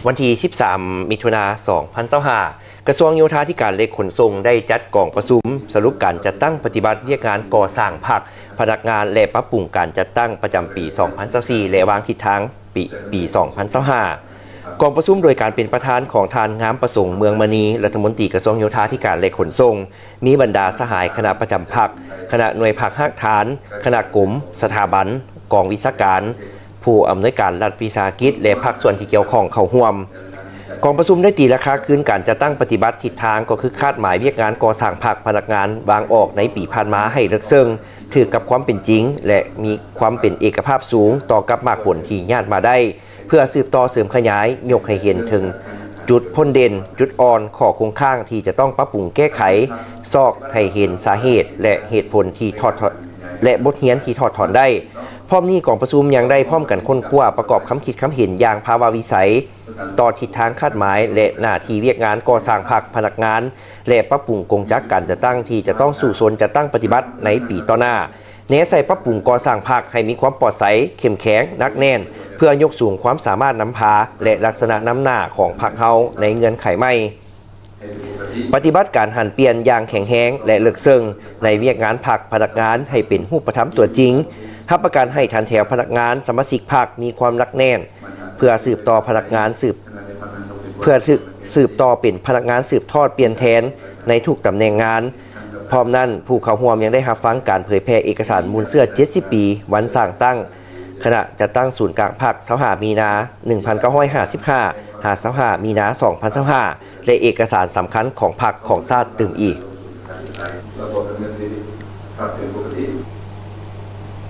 ວັນທີສິບສາມ ມິຖຸນາ ສອງພັນຊາວຫ້າ ກະຊວງໂຍທາທິການ ແລະ ຂົນສົ່ງ ໄດ້ຈັດກອງປະຊຸມສະຫຼຸບການຈັດຕັ້ງປະຕິບັດວຽກງານກໍ່ສ້າງພັກ, ພະນັກງານ ແລະ ປັບປຸງການຈັດຕັ້ງປະຈຳປີ ສອງພັນຊາວສີ່ ແລະ ວາງທິດທາງປີ ປີ ສອງພັນຊາວຫ້າ. ກອງປະຊຸມໂດຍການເປັນປະທານຂອງທ່ານ ງາມປະສົງ ເມືອງມະນີ ລັດຖະມົນຕີກະຊວງໂຍທາທິການ ແລະ ຂົນສົ່ງ, ມີບັນດາສະຫາຍຄະນະປະຈຳພັກ, ຄະນະໜ່ວຍພັກຮາກຖານ, ຄະນະກົມ, ສະຖາບັນ, ກອງວິຊາການ, ຜູ້ອຳນວຍການລັດວິສາຫະກິດ ແລະ ພາກສ່ວນທີ່ກ່ຽວຂ້ອງເຂົ້າຮ່ວມ. ກອງປະຊຸມໄດ້ຕີລາຄາຄືນການຈັດຕັ້ງປະຕິບັດ, ທິດທາງກໍຄືຄາດໝາຍວຽກງານກໍ່ສ້າງພັກ, ພະນັກງານວາງອອກໃນປີຜ່ານມາໃຫ້ເລິກເຊິ່ງ, ຖືກກັບຄວາມເປັນຈິງ ແລະ ມີຄວາມເປັນເອກະພາບສູງຕໍ່ກັບໝາກຜົນທີ່ຍາດມາໄດ້, ເພື່ອສືບຕໍ່ເສີມຂະຫຍາຍ, ຍົກໃຫ້ເຫັນເຖິງຈຸດພົ້ນເດັ່ນ, ຈຸດອ່ອນ, ຂໍ້ຄົງຄ້າງທີ່ຈະຕ້ອງປັບປຸງແກ້ໄຂ, ຊອກໃຫ້ເຫັນສາເຫດ ແລະ ເຫດຜົນທີ່ຖອດ ແລະ ບົດຮຽນທີ່ຖອດຖອນໄດ້. ພ້ອມນີ້ກອງປະຊຸມຍັງໄດ້ພ້ອມກັນຄົ້ນຄວ້າປະກອບຄຳຄິດຄຳເຫັນຢ່າງພາວະວິໄສ ຕໍ່ທິດທາງຄາດໝາຍ ແລະ ໜ້າທີ່ວຽກງານກໍ່ສ້າງພັກ, ພະນັກງານ ແລະ ປັບປຸງກົງຈັກການຈັດຕັ້ງທີ່ຈະຕ້ອງສູ້ຊົນຈັດຕັ້ງປະຕິບັດໃນປີຕໍ່ໜ້າ. ແນໃສ່ປັບປຸງກໍ່ສ້າງພັກໃຫ້ມີຄວາມປອດໃສ, ເຂັ້ມແຂງ, ໜັກແໜ້ນ, ເພື່ອຍົກສູງຄວາມສາມາດນຳພາ ແລະ ລັກສະນະນຳໜ້າຂອງພັກເຮົາໃນເງື່ອນໄຂໃໝ່. ປະຕິບັດການຫັນປ່ຽນຢ່າງແຂງແຮງ ແລະ ເລິກເຊິ່ງໃນວຽກງານພັກ, ພະນັກງານໃຫ້ເປັນຮູບປະທຳຕົວຈິງ, ຮັບປະກັນໃຫ້ຖັນແຖວພະນັກງານ, ສະມາຊິກພັກມີຄວາມໜັກແໜ້ນ ເພື່ອສືບຕໍ່ພະນັກງານສືບ ເພື່ອສືບ ສືບຕໍ່ເປັນພະນັກງານສືບທອດປ່ຽນແທນໃນທຸກຕຳແໜ່ງງານ. ພ້ອມນັ້ນ, ຜູ້ເຂົ້າຮ່ວມຍັງໄດ້ຮັບຟັງການເຜີຍແຜ່ເອກະສານມູນເຊື້ອເຈັດສິບປີວັນສ້າງຕັ້ງຄະນະຈັດຕັ້ງສູນກາງພັກ ຊາວຫ້າ ມີນາ ໜຶ່ງພັນເກົ້າຮ້ອຍຫ້າສິບຫ້າ ຫາ ຊາວຫ້າ ມີນາ ສອງພັນຊາວຫ້າ ແລະ ເອກະສານສຳຄັນຂອງພັກຂອງຊາດຕື່ມອີກ.